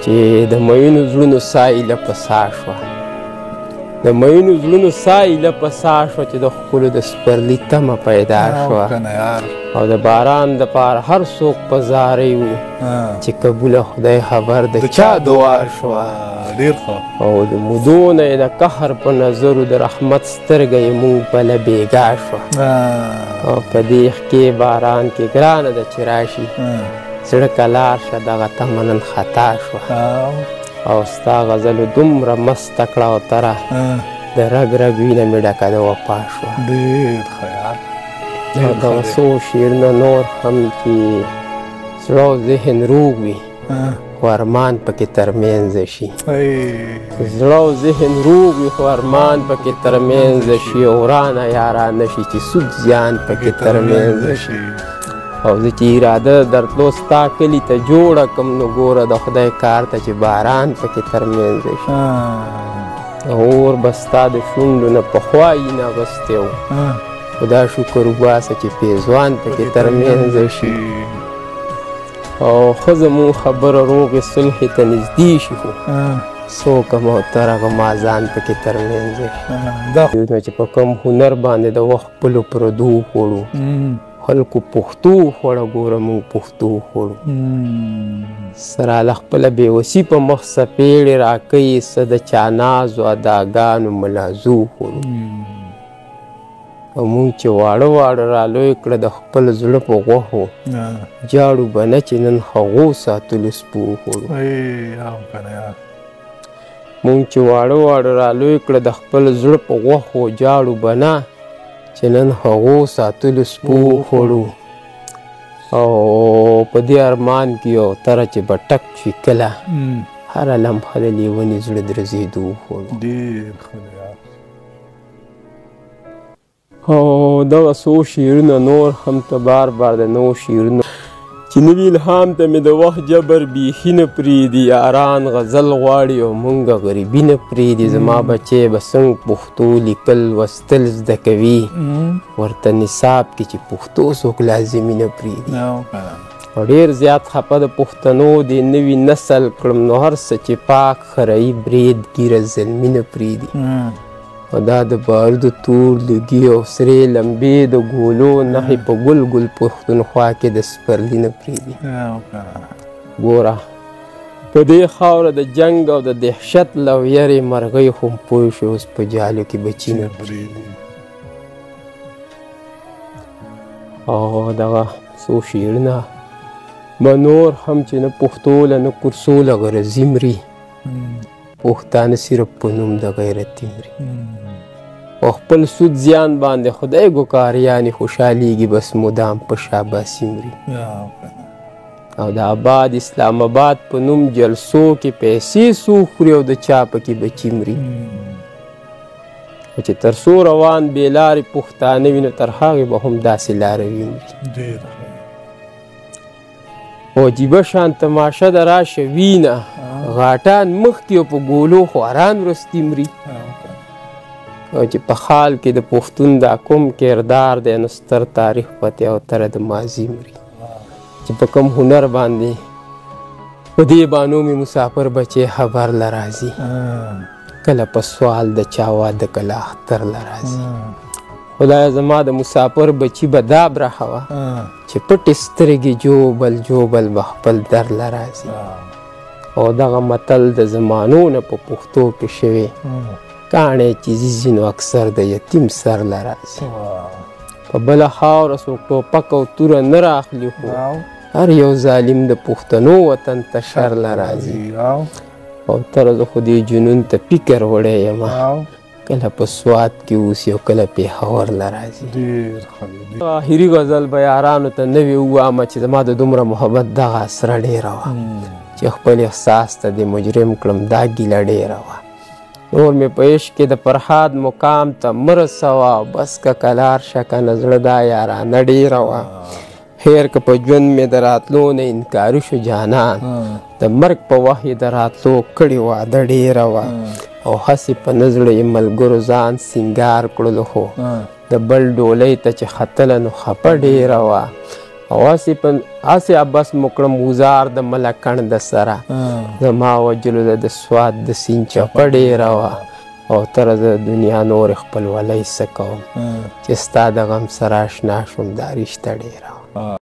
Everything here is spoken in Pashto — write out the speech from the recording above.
چې د میینو زړونو ساه ایله په ساه شوه، د میینو زړونو ساه ایله په ساه شوه، چې د ښکلو د سپرلي تمه پیدا شوه. او د باران دپاره هر څوک په زارۍ و چې قبوله خدای خبر د چا دعا شوه. ډېر ښه. او د مودو نه یې د قهر په نظرو د رحمت سترګه یې موږ بله بېګا شوه. او په دې ښکې باران کې ګرانه ده چې راشي، زړه که لار شه دغه تمه نن خطا شوه. او ستا غزلو دومره مسته کړه او تره د رګ رګ وینه مې ډکه د وفا شوه. ډېر ښه یار. او دغه څو شعرونه نور هم چې زړه او ذهن روغ وي خو ارمان پکې ترمنځ شي، زړه او ذهن روغ وي خو ارمان پکې ترمنځ شي، او ورانه یارانه شي چې سود زیان پکې ترمنځ شي. او زه چې اراده درتلو ستا کلي ته جوړه کم، نو ګوره د خدای کار ته چې باران پکې ترمنځ شي. اور به ستا د شونډو نه پخوا اینه اغوستی و، خدا شکر وباسه چې پیزوان پکې ترمنځ شي. او ښه زموږ خبره روغې صلحې ته نږدې شي، خو څوک هم تر هغه مازان پکې ترمنځ شي. نو چې په کوم هنر باندې د وخت خپلو پردو وخوړو، خلکو پښتو وخوړه، ګوره موږ پښتو وخوړو. سره له خپله بېوسي په مخ څپېړې راکوي، څه د چا ناز و اداګانو ملازو وخوړو. او موږ چې واړه واړه رالوی کړه د خپل زړه په غوښو، جاړو به نه چې نن هغو ساتلو سپو وخوړو. موږ چې واړه واړه رالوی کړه د خپل زړه په غوښو، جاړو به نه چې نن هغو ساتلو سپو وخوړو. او په دې ارمان کې یو تره چې به ټک شي کله، هره لمحه د لیوني زړه درزېدو وخوړو. ډېر ښه دی. او دغه څو شعرونه نور هم ته بار بار د نوو شعرونو چې نوي الهام ته مې د وخت جبر بیخي نه پرېږدي، یاران غزل غواړي او مونږ غریبي نه پرېږدي. زما بچی به څنګه پښتو لیکل لوستل زده کوي، ورته نصاب کې چې پښتو څوک لازمي نه پرېږدي. او ډېر زیات خفه د پښتنو دې نوي نسل کړم، نو هر څه چې پاک خرایي برید ږیره زلمي نه پرېږدي. او دا د بارودو تور لوګي او سرې لمبې د ګولو نښې په ګل ګل پښتونخوا کې د سپرلي نه پرېږدي. ګوره په دې خاوره د جنګ او د دهشت له ویرې مرغۍ خو هم پوه شوې اوس په جالو کې بچي نه پرېږدي. او دغه څو شعرونه به نور هم چې نه پښتو له نه کورسو له غرضي مري، پښتانه صرف په نوم د غیرتي مري. او خپل سود زیان باندې خدای ګوکاریانې خوشحالېږي، بس مدام په شاباسي مري. او د آباد اسلام آباد په نوم جلسو کې پیسې څوک خوري او د چا پکې بچي مري. او چې تر څو روان بې لارې پښتانه وي، نو تر هغې به هم داسې لاروي مري. او عجیبه شان تماشه ده، راشه وینه غاټان مخکې او په ګولو خواران وروستي مري. او چې په خال کې د پښتون دا کوم کردار دی، نو ستر تاریخ پتې او تره د ماضي مري. چې په کوم هنر باندې په دې بانو مې مسافر بچی خبر له راځي، کله په سوال د چا واده کله اختر له راځي. خدای زما د مسافر بچي به دا برخه وه چې پټې سترګې جوبل جوبل به خپل در له راځي. او دغه متل د زمانو نه په پښتو کې شوی، کاڼی چې ځي نو اکثر د یتیم سر له راځي. په بله خاوره څوک ټوپک او توره نه راخلي، خو هر یو ظالم د پښتنو وطن ته شر له راځي. او تر زه خو دې جنون ته فکر وړی یم، کله په سوات کې اوسي او کله پېښور له راځي. آخري غزل به یارانو ته نوې ووامه چې زما د دومره محبت دغه اسره ډېره وه، چې خپل احساس ته دې مجرم کړم دا ګیله ډېره وه. نور مې په عشق کې د فرهاد مقام ته مه رسوه، بس که کلار شه که نه زړه دا یارانه ډېره وه. خیر که په ژوند مې د راتلو نه انکاري شو جانان، د مرګ په وخت یې د راتلو کړې وعده ډېره وه. او هسې په نه زړه یې ملګرو ځان سینګار کړلو، خو د بل ډولۍ ته چې ختله نو خپه ډېره وه. او هسې په هسې عبس مو کړم ګزار د ملکڼ د سره، زما وژلو له د سوات د سیند چپه ډېره وه، او تر زه د دنیا نورې خپلولۍ څه کوم، چې ستا د غم سره اشنا شوم دا رشته ډېره وه.